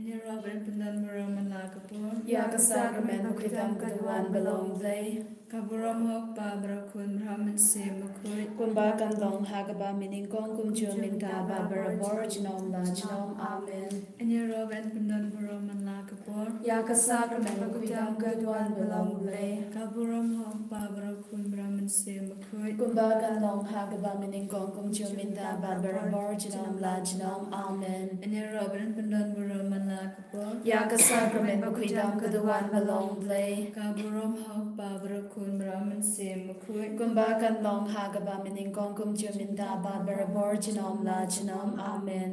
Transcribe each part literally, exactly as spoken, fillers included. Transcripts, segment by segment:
Ïaroh ban pyndon burom man la ka por. Ïa ka sakramen bakhuid dam ka duwan ba long Blei. Ka burom ha u Kpa bad ha u Khun bad ha u Mynsiem Bakhuid. Kumba kan long ha kaba mynnyngkong kumjuh mynta bad barabor junom la junom. Amen. Ïaroh ban pyndon burom man la ka por. Ïa ka sakramen bakhuid dam ka duwan ba long Blei. Ka burom ha u Kpa bad ha u Khun bad ha u Mynsiem Bakhuid. Kumba kan long ha kaba mynnyngkong kumjuh mynta bad barabor junom la junom. Amen. Ïaroh ban pyndon burom man la ka por. Ïa ka sakramen bakhuid dam ka duwan ba long Blei. Ka burom ha u Kpa bad ha u Khun bad ha u Mynsiem Bakhuid. Kumba kan long ha kaba mynnyngkong kumjuh mynta bad barabor junom la junom. Amen.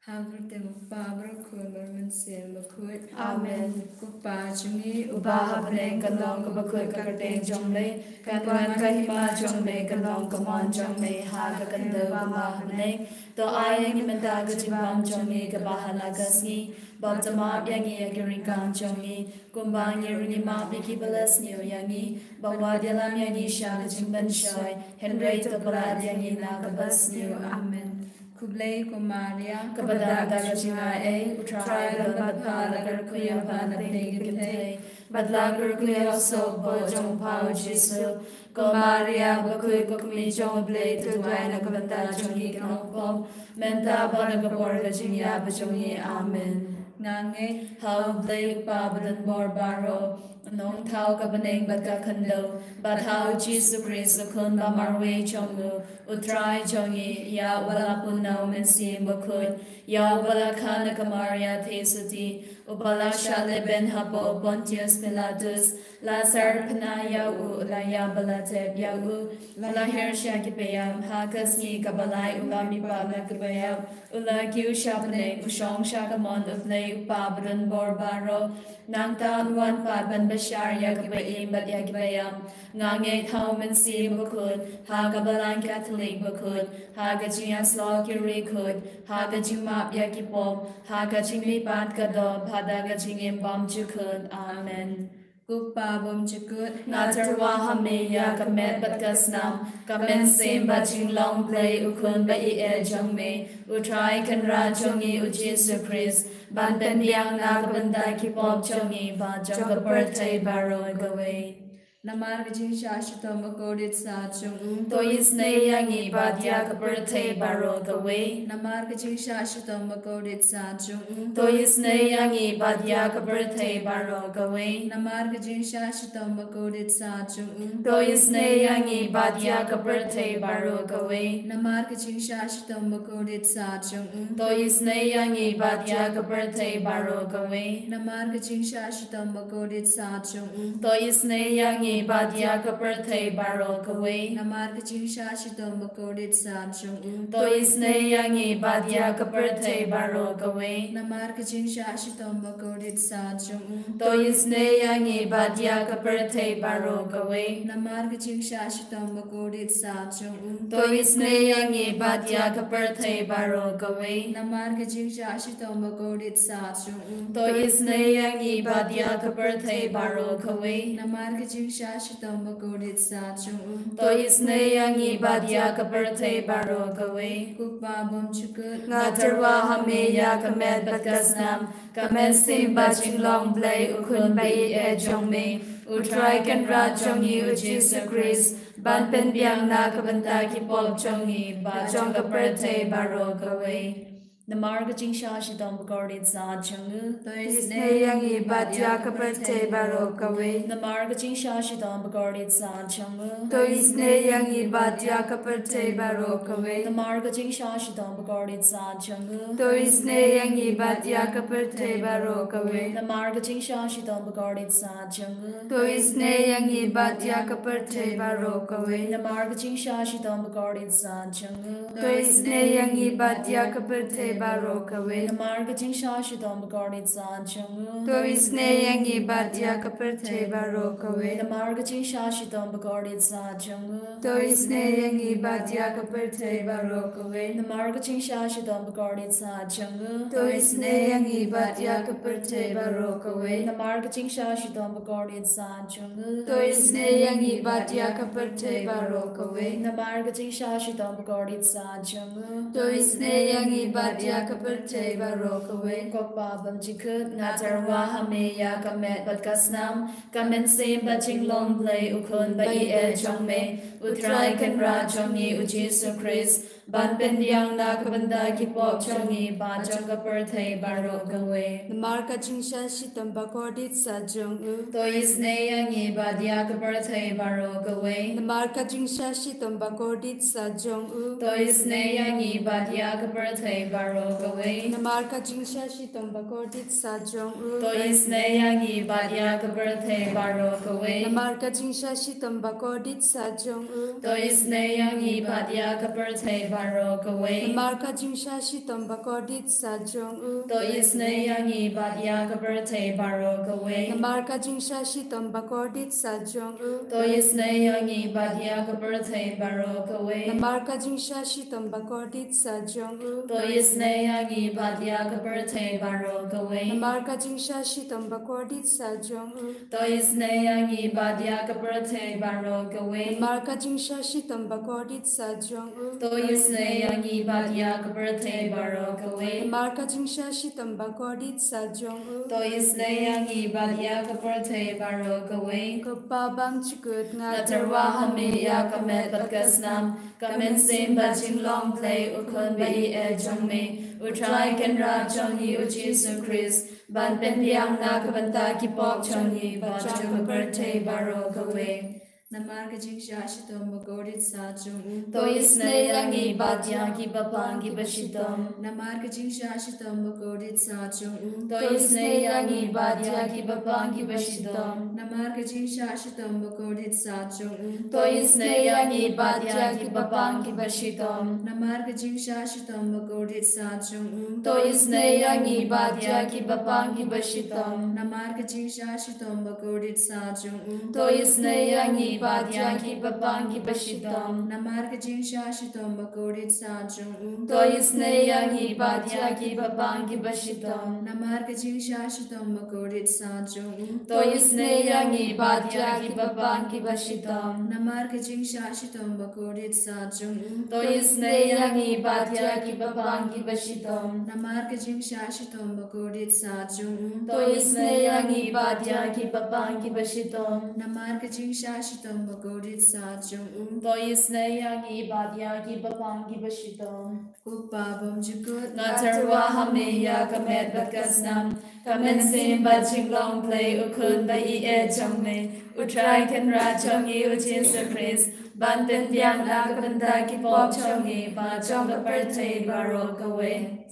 Ha ka kyrteng u Kpa bad u Khun bad u Mynsiem Bakhuid. Amen. Ko Kpa jong ngi uba ha bneng, kan long kaba khuid ka kyrteng jong me, kan wan ka hima jong me, kan long ka mon jong me ha ka khyndew kumba ha bneng. To ai ïa ngi mynta ka jingbam jong ngi kaba ha la ka sngi, bad to map ïa ngi ïa ki ryngkang jong ngi, kumba ngi ruh ngi map ïa kiba la sniew ïa ngi, bad wat ïalam ïa ngi sha ka jingpynshoi, hynrei to pyllait ïa ngi na kaba sniew. Amen. Khublei ko Maria, kaba dak da ka jingaiei, u Trai u don bad pha, la kyrkhu ïa pha na pdeng ki kynthei, bad la kyrkhu ïa u soh u kpoh jong pha u Jisu. Ko Maria bakhuid, ko kmie jong u Blei, to duwai na ka bynta jong ngi ki nongpop, mynta bad ha ka por ka jingïap jong ngi. Amen. Nga ngeit ha u Blei u Kpa badonbor baroh, u nongthaw ka bneng bad ka khyndew, bad ha u Jisu Khrist u Khun ba marwei jong u, u Trai jong ngi, ïa uba la pun na u Mynsiem Bakhuid, ïa uba la kha na ka Maria theisotti, uba la shah lehbeiñ hapoh u Pontius Pilatus, la syrphna ïa u, la ïap bad la tep ïa u, la hiar sha ki paidbah, ha ka sngi kaba lai u la mihpat na kiba ïap, u la kiew sha bneng, u shong sha ka mon u Blei u Kpa badonbor baroh. Nangta un wan pat ban bishar ïa kiba im bad ïa kiba ïap. Nga ngeit ha u Mynsiem Bakhuid, ha ka Balang Katholik bakhuid, ha ka jingïasyllok ki riewkhuid, ha ka jingmap ïa ki pop, ha ka jingmihpat ka doh, bad ha ka jingim bymjukut. Amen. Ko Kpa bymjukut, nga tyrwa ha me ïa ka met bad ka snam, ka mynsiem bad jinglong Blei u Khun ba ïeit jong me, u Trai Kynrad jong ngi u Jisu Khrist, ban pynbiang na ka bynta ki pop jong ngi bad jong ka pyrthei baroh kawei. Namar ka jingshah shitom bakordit sat jong u, to isynei ïa ngi bad ïa ka pyrthei baroh kawei. Namar ka jingshah shitom bakordit sat jong u, to isynei ïa ngi bad ïa ka pyrthei baroh kawei. Namar ka jingshah shitom bakordit sat jong u, to isynei ïa ngi bad ïa ka pyrthei baroh kawei. Namar ka jingshah shitom bakordit sat jong u, to isynei ïa ngi bad ïa ka pyrthei baroh kawei. Namar ka jingshah shitom bakordit sat jong u, to isynei ïa ngi bad ïa ka pyrthei baroh kawei. Namar ka jingshah shitom bakordit sat jong u, to isynei ïa ngi bad ïa ka pyrthei baroh kawei. Namar ka jingshah shitom bakordit sat jong u, to isynei ïa ngi bad ïa ka pyrthei baroh kawei. Namar ka jingshah shitom bakordit sat jong u, to isynei ïa ngi bad ïa ka pyrthei baroh kawei. Namar ka jingshah shitom bakordit sat jong u, to isynei ïa ngi bad ïa ka pyrthei baroh kawei. Namar ka jingshah shitom bakordit sat jong u, to isynei ïa ngi bad ïa ka pyrthei baroh kawei. Ko Kpa bymjukut, nga tyrwa ha me ïa ka met bad ka snam, ka mynsiem bad jinglong Blei u Khun ba ïeit jong me, u Trai Kynrad jong ngi u Jisu Khrist, ban pynbiang na ka bynta ki pop jong ngi bad jong ka pyrthei baroh kawei. Namar ka jingshah shitom bakordit sat jong u, to isynei ïa ngi bad ïa ka pyrthei baroh kawei. Namar ka jingshah shitom bakordit sat jong u, to isynei ïa ngi bad ïa ka pyrthei baroh kawei. Namar ka jingshah shitom bakordit sat jong u, to isynei ïa ngi bad ïa ka pyrthei baroh kawei. Namar ka jingshah shitom bakordit sat jong u, to isynei ïa ngi bad ïa ka pyrthei baroh kawei. Namar ka jingshah shitom bakordit sat jong u, to isynei ïa ngi bad ïa ka pyrthei baroh kawei. Namar ka jingshah shitom bakordit sat jong u, to isynei ïa ngi bad ïa ka pyrthei baroh kawei. Namar ka jingshah shitom bakordit sat jong u, to isynei ïa ngi bad ïa ka pyrthei baroh kawei. Namar ka jingshah shitom bakordit sat jong u, to isynei ïa ngi bad ïa ka pyrthei baroh kawei. Namar ka jingshah shitom bakordit sat jong u, to isynei ïa ngi bad ïa ka pyrthei baroh kawei. Namar ka jingshah shitom bakordit sat jong u, to isynei ïa ngi bad ïa ka pyrthei baroh kawei. Ko Pa bymjukut, nga tyrwa ha me ïa ka met bad ka snam, ka mynsiem bad jinglong Blei, u Khun ba ïeit jong me, U Trai Kynrad jong ngi U Jisu Khrist, ban pynbiang na ka bynta ki pop jong ngi bad jong ka pyrthei baroh kawei. Namar ka jingshah shitom bakordit sah jong u, to isynei ïa ngi bad ïa ka pyrthei baroh kawei. Namar ka jingshah shitom bakordit sah jong u, to isynei ïa ngi bad ïa ka pyrthei baroh kawei. Namar ka jingshah shitom bakordit sah jong u, to isynei ïa ngi bad ïa ka pyrthei baroh kawei. Namar ka jingshah shitom bakordit sah jong u, to isynei ïa ngi bad ïa ka pyrthei baroh kawei. Namar ka jingshah shitom bakordit sah jong u, to isynei ïa ngi bad ïa ka pyrthei baroh kawei. Namar ka jingshah shitom bakordit sah jong u, to isynei ïa ngi bad ïa ka pyrthei baroh kawei. Namar ka jingshah shitom bakordit sah jong u, to isynei ïa ngi bad ïa ka pyrthei baroh kawei. Namar ka jingshah shitom bakordit sah jong u, to isynei ïa ngi bad ïa ka pyrthei baroh kawei. Namar ka jingshah shitom bakordit sah jong u, to isynei ïa ngi bad ïa ka pyrthei baroh kawei. Namar ka jingshah shitom bakordit sah jong u, to isynei ïa ngi bad ïa ka pyrthei baroh kawei. Ko Pa bymjukut, nga tyrwa ha me ïa ka met bad ka snam, ka mynsiem bad jinglong Blei, u Khun ba ïeit jong me, U Trai Kynrad jong ngi U Jisu Khrist, ban pynbiang na ka bynta ki pop jong ngi bad jong ka pyrthei baroh kawei. Namar ka jingshah shitom bakordit sah jong u, to isynei ïa ngi bad ïa ki bapang ki bashitom. Namar ka jingshah shitom bakordit sah jong u, to isynei ïa ngi bad ïa ki bapang ki bashitom. Namar ka jingshah shitom bakordit sah jong u, to isynei ïa ngi bad ïa ki bapang ki bashitom. Namar ka jingshah shitom bakordit sah jong u, to isynei ïa ngi bad ïa ki bapang ki bashitom. Namar ka jingshah shitom bakordit sah jong u, to isynei ïa ngi bad ïa ki bapang ki bashitom. Namar ka jingshah shitom bakordit sah jong u, to isynei ïa ngi bad ïa ki bapang ki bashitom. Namar ka jingshah shitom bakordit sah jong u, to isynei ïa ngi bad ïa ki bapang ki bashitom. Namar ka jingshah shitom bakordit sah jong u, to isynei ïa ngi bad ïa ki bapang ki bashitom. Namar ka jingshah shitom bakordit sah jong u, to isynei ïa ngi bad ïa ki bapang ki bashitom. Namar ka jingshah shitom bakordit sah jong u, to isynei ïa ngi bad ïa ki bapang ki bashitom. Ko Pa bymjukut, nga tyrwa ha me ïa ka met bad ka snam, ka mynsiem bad jinglong Blei, u Khun ba ïeit jong me, U Trai Kynrad jong ngi U Jisu Khrist, ban pynbiang na ka bynta ki pop jong ngi bad jong ka pyrthei baroh kawei.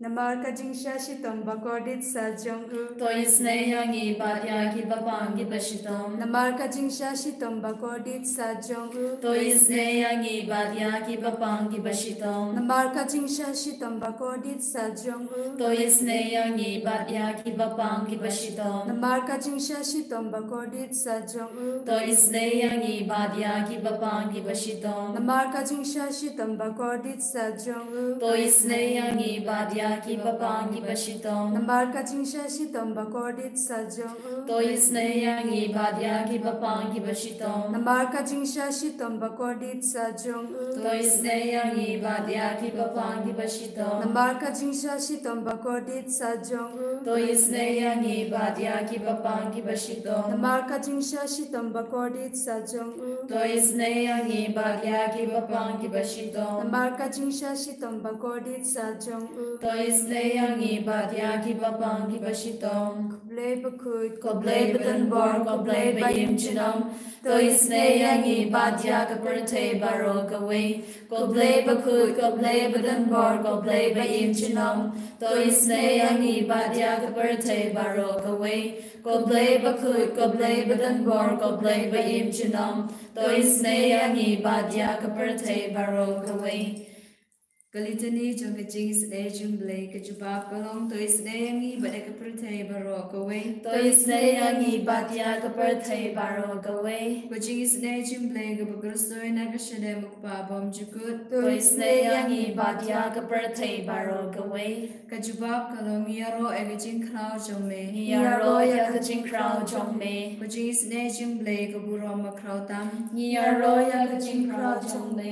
Namar ka jingshah shitom bakordit sah jong u, to isynei ïa ngi bad ïa ki bapang ki bashitom. Namar ka jingshah shitom bakordit sah jong u, to isynei ïa ngi bad ïa ki bapang ki bashitom. Namar ka jingshah shitom bakordit sah jong u, to isynei ïa ngi bad ïa ki bapang ki bashitom. Namar ka jingshah shitom bakordit sah jong u, to isynei ïa ngi bad ïa ki bapang ki bashitom. Namar ka jingshah shitom bakordit sah jong u, to isynei ïa ngi bad ïa ki bapang ki bashitom. Namar ka jingshah shitom bakordit sah jong u, to isynei ïa ngi bad ïa ki bapang ki bashitom. Namar ka jingshah shitom bakordit sah jong u, to isynei ïa ngi bad ïa ki bapang ki bashitom. Namar ka jingshah shitom bakordit sah jong u, to isynei ïa ngi bad ïa ki bapang ki bashitom. Namar ka jingshah shitom bakordit sah jong u, to isynei ïa ngi bad ïa ki bapang ki bashitom. Namar ka jingshah shitom bakordit sah jong u, to isynei ïa ngi bad ïa ki bapang ki bashitom. Ko Blei bakhuid, ko Blei badonbor, ko Blei baïem junom, to isynei ïa ngi bad ïa ka pyrthei baroh kawei. Ko Blei bakhuid, ko Blei badonbor, ko Blei baïem junom, to isynei ïa ngi bad ïa ka pyrthei baroh kawei. Ko Blei bakhuid, ko Blei badonbor, ko Blei baïem junom, to isynei ïa ngi bad ïa ka pyrthei baroh kawei. Ka litani jong ka jingisynei jong Blei, ka jubab ka long, to isynei ïa ngi bad ïa ka pyrthei baroh kawei. To isynei ïa ngi bad ïa ka pyrthei baroh kawei. Ka jingisynei jong Blei kaba khuslai na ka shadem u Kpa bymjukut, to isynei ïa ngi bad ïa ka pyrthei baroh kawei. Ka jubab ka long, ngi ïaroh ïa ka jingkhraw jong me. Ngi ïaroh ïa ka jingkhraw jong me. Ka jingisynei jong Blei ka burom bakhraw tam. Ngi ïaroh ïa ka jingkhraw jong me.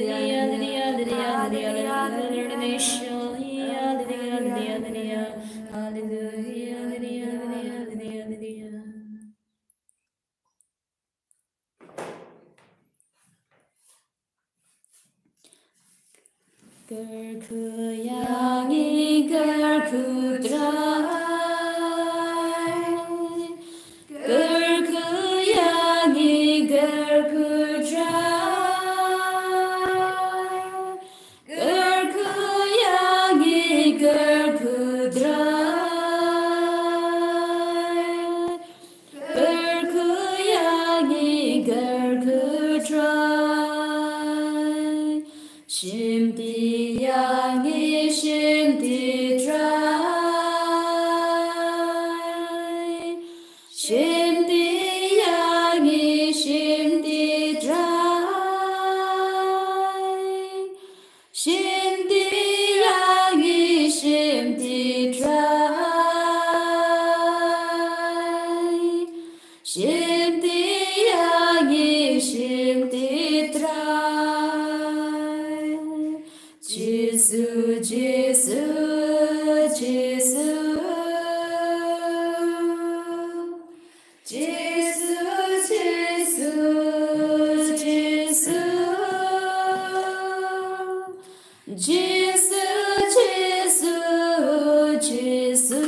Hallelujah, hallelujah, hallelujah, hallelujah, hallelujah, hallelujah, hallelujah, hallelujah, hallelujah, hallelujah, hallelujah. Kyrkhu ïa ngi, kyrkhu Trai. Kyrkhu ïa ngi, kyrkhu Trai. Kyrkhu ïa ngi, kyrkhu Trai. Kyrkhu Jisu, Jisu, Jisu. Jisu, Jisu, Jisu.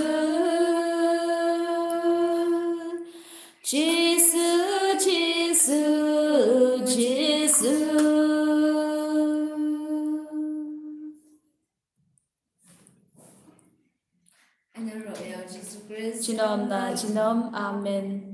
Jisu, Jisu, Jisu. Jinom na jinom. Amen.